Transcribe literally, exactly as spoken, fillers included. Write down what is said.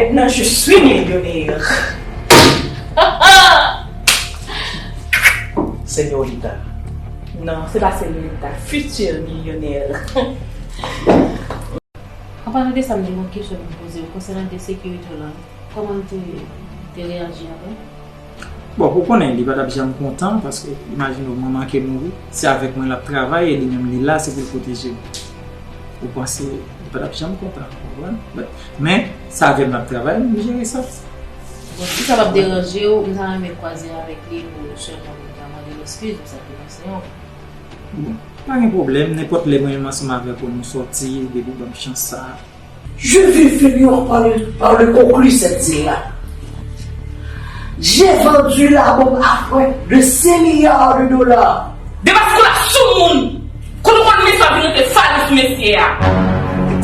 Maintenant, je suis millionnaire. Señorita. Non, se pa señorita, futur millionnaire. An palan de sa, m gen yon kesyon pou m poze w konsènan de sekirite w la. Kòman w te, te reyaji avè l? Bon, pou konnen, li pa t ap janm kontan, paske imajine w, manman ke mouri, se avèk mwen l ap travay, e li menm li la, se pou l pwoteje m. Ou panse li pa t ap janm kontan, ou konprann? But, men, se avè m l ap travay, m jere sa. Bon, si sa p ap deranje w, m ta renmen kwaze avèk li pou sèlman pou m ta mande l eskiz pou sa ki pase an. Bon, pa gen pwoblèm, nenpòt lè mwen menm ansanm avèk ou nou sòti, depi w ban m chans sa. Je vais finir par le, par le conclure cette deal-là. J'ai vendu la bombe à frère de cinq milliards de dollars. Depaske w la sou moun. Kote w konn mesye ap vin rete fale sou mesye a.